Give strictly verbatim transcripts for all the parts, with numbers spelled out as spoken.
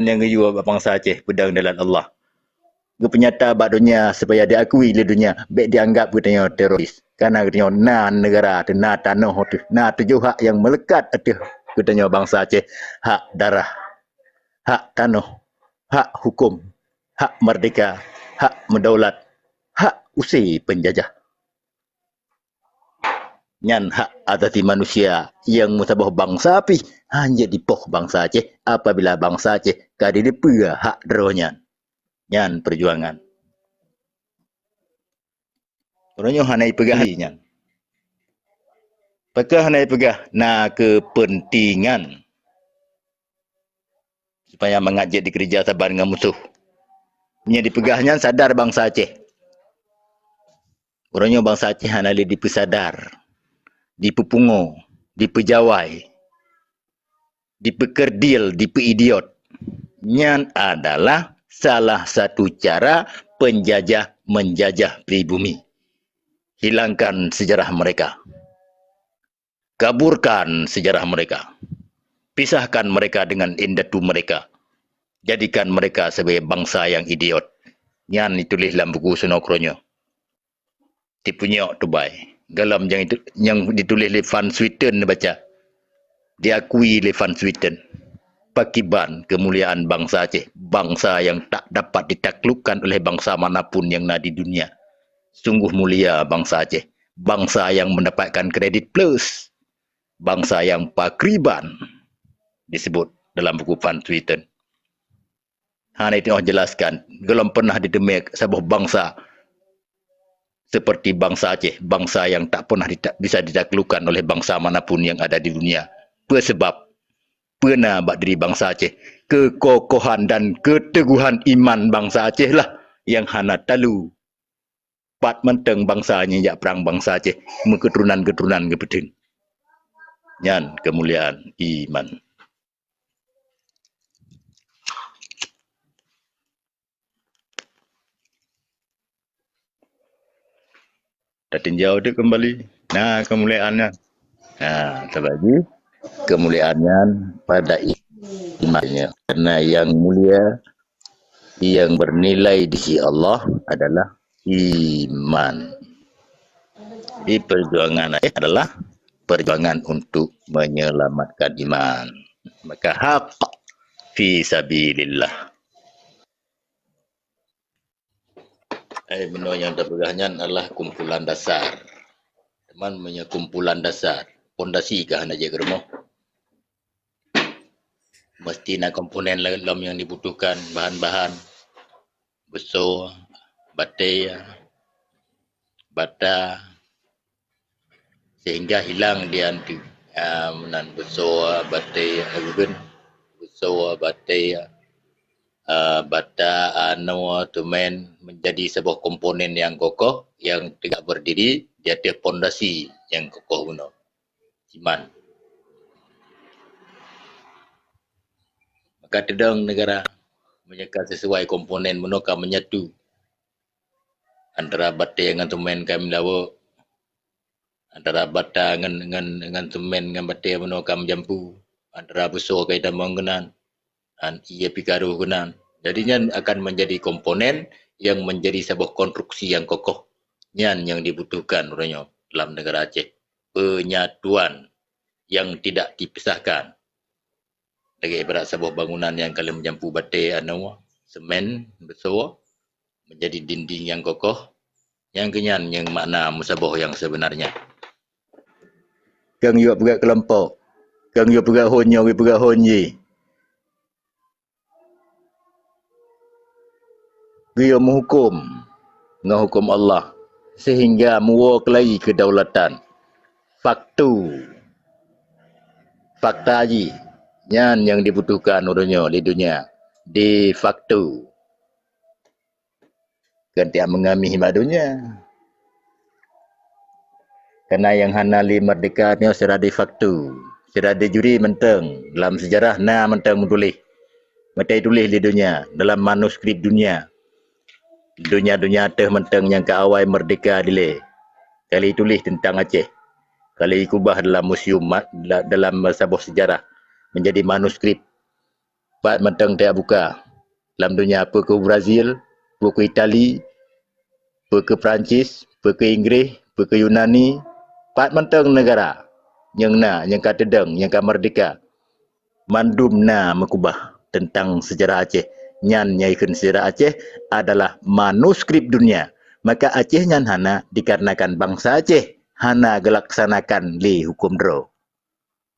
nyang geuyue bak bansa Aceh peudong dalam Allah. Geupeunyata bak donya supaya diakui lé donya, bék dianggap geutanyoe teroris. Karena geutanyoe na neugara teuh, na tanoh teuh, na tujoh hak nyang meulekat ateueh geutanyoe bansa Aceh, hak darah, hak tanoh, hak huköm, hak merdeka, hak meudaulat, hak use peunjajah. Nyan hak asasi manusia nyang meusaboh bansa pih hana jeuet dipoh bansa Aceh apabila bansa Aceh ka dideupeu hak droe nyan. Nyan peujuangan. Uroe nyoe hana ipeugah lé nyan. Pakon hana ipeugah? Na keupeuntengan. Supaya mangat jeuet dikeureuja saban ngon musoh. Nyang dipeugah nyan sadar bansa Aceh. Uroe nyoe bansa Aceh hana lé dipeusadar, dipeupungo, dipeujawai, dipeukeurdil, dipeuidiot. Nyan adalah salah satu cara penjajah menjajah pribumi. Hilangkan sejarah mereka. Kaburkan sejarah mereka. Pisahkan mereka dengan indatu mereka. Jadikan mereka sebagai bangsa yang idiot. Nyan dituléh lam buku Seunoe Kroe nyoe. Tipunyok tubai. Gohlom nyang itu, nyang dituléh lé Van Swieten neubaca. Diakui lé Van Swieten. Pakiban kemuliaan bangsa Aceh, bangsa yang tak dapat ditaklukkan oleh bangsa manapun yang na di dunia. Sungguh mulia bangsa Aceh, bangsa yang mendapatkan kredit plus, bangsa yang pakriban disebut dalam buku Van Swieten. Hana itu jelaskan, gohlom pernah diteumé saboh bangsa seperti bangsa Aceh, bangsa yang tak pernah dita-, bisa ditaklukkan oleh bangsa manapun yang ada di dunia. Peue sabab? Peue na bak diri bangsa Aceh? Keukokohan dan keuteguhan iman bangsa Aceh lah yang hana talu pat mantong bangsa nyang jak prang bangsa Aceh meukeuturonan-keuturonan geupeutheun. Nyan keumuliaan iman. Tatinjau teuk keumbali. Nah, keumuliaan nyan. Nah, teubagi keumuliaan nyan pada iman nyan. Karena yang mulia, yang bernilai di sisi Allah adalah iman. Jadi perjuangan Aceh adalah perjuangan untuk menyelamatkan iman. Maka hak fi sabilillah. Eh, meunoe nyang tapeugah nyan adalah kumpulan dasar. Teuma meunyoe kumpulan dasar, pondasi ka hana jeuet keu rumoh. Meusti na komponen laén lom nyang dibutuhkan, bahan-bahan, beusoe, batée, bata, sehingga hilang di anteuek, ah, meunan beusoe, batée, eh, beusoe, batée, ah, bata, anoe, semen menjadi saboh komponen nyang kokoh, nyang tegak berdiri di ateueh pondasi nyang kokoh bunoe. Iman. Maka teudong neugara, meunyoe ka sesuai komponen bunoe ka menyatu antara batée ngon semen ka meudawa, antara bata ngon, ngon, ngon semen ngon batée bunoe ka meujampu, antara beusoe ka itamong keunan, an ié pih ka rôh keunan. Jadi nyan akan menjadi komponen yang menjadi saboh konstruksi yang kokoh. Nyan nyang dibutuhkan uroe nyoe lam neugara Aceh. Penyatuan yang tidak dipisahkan. Lagée ibarat saboh bangunan nyang ka lheueh meujampu batée anoe, semen, beusoe, menjadi dinding nyang kokoh, nyang keunyan nyang makna meusaboh nyang sebenarnya. Kang yue peugah keulompok, kang yue peugah hon nyoe, yue peugah hon jih. Geuyue meuhuköm ngon huköm Allah, sehingga meuwoe keulayi keudaulatan. Faktu, fakta jih, nyan nyang dibutuhkan uroe nyoe di dunia, de facto. Keu tieb meungamih bak donya. Kareuna nyang hana lé meurdehka nyoe sira de facto, sira de jure mantong, lam seujarah na mantong meutuléh. Meutai tuléh lé donya dalam manuskrip donya. Donya-donya teuh mantong nyang ka awai meurdehka dilée, ka lé tuléh teuntang Aceh, ka lé ikubah dalam museum ma-, da-, dalam saboh seujarah, meunjadi manuskrip. Pat mantong tajak buka lam donya, peu keu Brazil, peu keu Itali, peu keu Perancis, peu keu Inggréh, peu keu Yunani, pat mantong neugara nyang na, nyang ka teudong, nyang ka meurdeka, mandum na meukeubah teuntang seujarah Aceh. Nyan nyang ikheun seujarah Aceh adalah manuskrip dunia. Maka Aceh nyan hana dikarenakan bansa Aceh hana geulaksanakan lé huköm droe.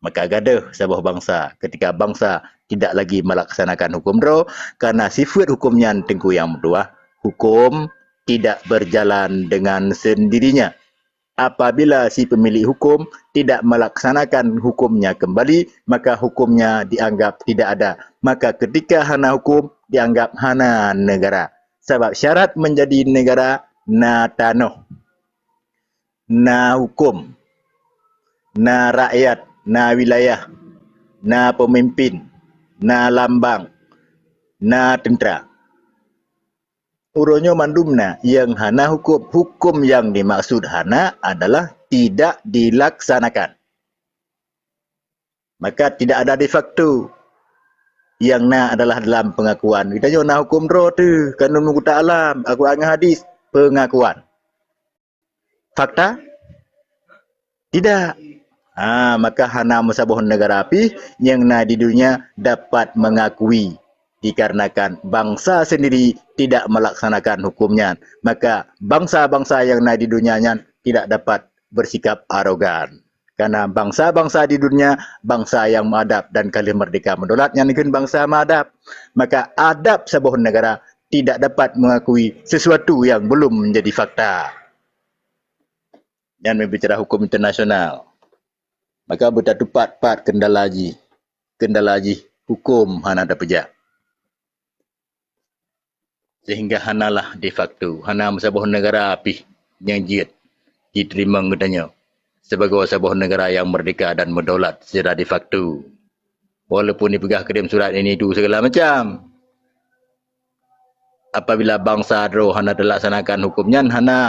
Maka gadôh saboh bansa, keutika bansa tidak lagi meulaksanakan huköm droe, karena sifeuet huköm nyan Teungku nyang meutuah, huköm tidak berjalan dengan sendirinya. Apabila si pemilik huköm tidak melaksanakan hukömnya kembali, maka hukömnya dianggap tidak ada. Maka ketika hana huköm, dianggap hana negara. Sabab syarat menjadi negara na tanoh, na huköm, na rakyat, na wilayah, na pemimpin, na lambang, na teuntera. Uroe nyoe mandum na, nyang hana huköm. Huköm nyang dimaksud hana adalah tidak dilaksanakan. Maka tidak ada de facto. Nyang na adalah dalam pengakuan. Geutanyoe na huköm droe teuh, kanun meukuta alam, Al-Quran ngon hadis, pengakuan. Fakta? Tidak. Ha, maka hana meusaboh negara pih nyang na di dunia dapat mengakui, dikarenakan bansa sendiri tidak melaksanakan huköm nyan. Maka bansa-bansa nyang na di dunia nyan tidak dapat bersikap arogan. Karena bansa-bansa di dunia, bansa nyang meuadab dan ka lheueh meurdeka meudaulat nyan kheun bansa meuadab. Maka adab saboh negara tidak dapat mengakui sesuatu yang belum menjadi fakta. Nyan meubicara huköm internasional. Maka beutatupat pat keundala jih. Keundala jih huköm hana tapeujak. Sehingga hanalah de facto, hana meusaboh negara pih nyang jeuet jiteurimong geutanyoe sibagoe saboh negara nyang meurdeka dan meudaulat secara de facto. Walaupun dipeugah kirim surat ini itu segala macam. Apabila bansa droe hana talaksanakan huköm nyan, hana.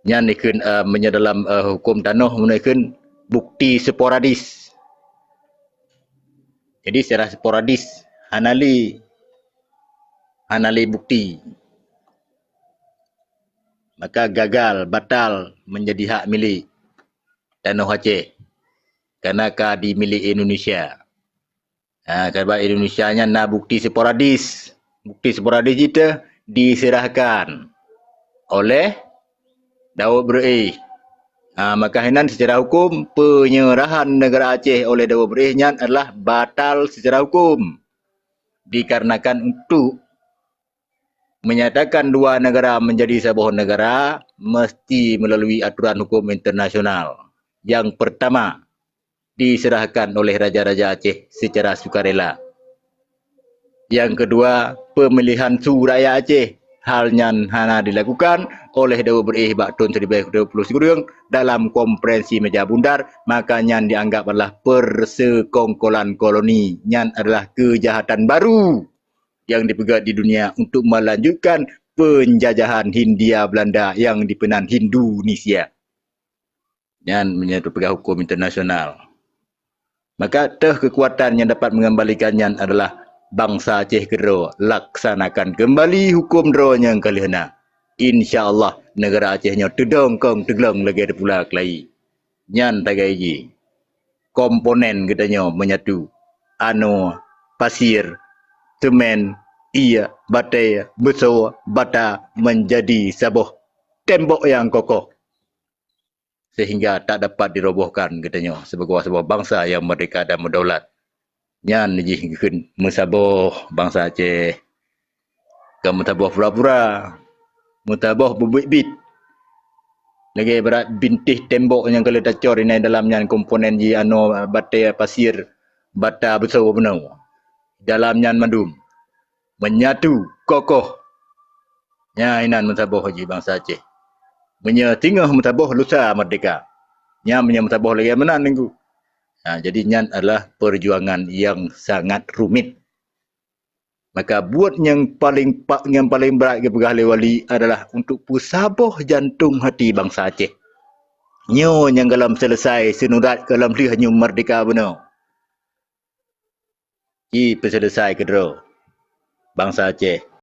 Nyan ikheun, eh, meunyoe dalam, eh, huköm tanoh, meunyoe ikheun bukti sporadis. Jadi secara sporadis hana lé, hana lé bukti. Maka gagal, batal menjadi hak milik tanoh Aceh. Karena ka di milik Indonesia. Ha, sabab Indonesia nyan na bukti sporadis. Bukti sporadis jih teuh diserahkan oleh Daud Breueh. Ha, maka hinan secara huköm, penyerahan negara Aceh oleh Daud Breueh nyan adalah batal secara huköm. Dikarenakan untuk menyatakan dua negara menjadi saboh negara, mesti melalui aturan huköm internasional. Yang pertama, diserahkan oleh raja-raja Aceh secara sukarela. Yang kedua, pemilihan su rakyat Aceh. Hal nyan hana dilakukan oleh Daud Breueh bak thon seribu sembilan ratus dua puluh sikureueng dalam konferensi Meja Bundar, maka nyan dianggap adalah persekongkolan koloni. Nyan adalah kejahatan baru yang dipeugét di dunia untuk melanjutkan penjajahan Hindia Belanda yang dipeunan Indonesia. Nyan meunyoe teupeugah huköm internasional. Maka teuh keukuatan nyang dapat mengembalikan nyan adalah bansa Aceh keudroe laksanakan keumbali huköm droe nyang ka lheueh na. Insya Allah, negara Aceh nyoe teudong kong teuglong lagée teupula keulayi. Nyan tagai jih. Komponen geutanyoe menyatu. Anoe, pasier, semen, ie, batée, beusoe, bata menjadi saboh tembok nyang kokoh. Sehingga tak dapat dirobohkan geutanyoe sibagoe saboh bansa nyang meurdeka dan meudaulat. Nyan jih geukheun meusaboh bansa Aceh. Kon meusaboh pura-pura, meusaboh beubiet-biet. Lagée ibarat bintéh tembok nyang ka lheueh tacor inan dalam nyan komponen jih anoe batée, pasier, bata, beusoe bunoe. Dalam nyan mandum menyatu, kokoh. Nyan inan meusaboh jih bansa Aceh. Meunyoe singoh meusaboh lusa meurdeka. Nyan meunyoe meusaboh lagée meunan Teungku. Ha, jadi nyan adalah perjuangan yang sangat rumit. Maka buet nyang paleng pa-, nyang paleng brat geupeugah lé Wali adalah untuk peusaboh jantong hati bansa Aceh. Nyoe nyang gohlom seuleusai seunurat gohlom lheueh nyoe meurdeka bunoe. Ci peuseuleusai keudroe bansa Aceh.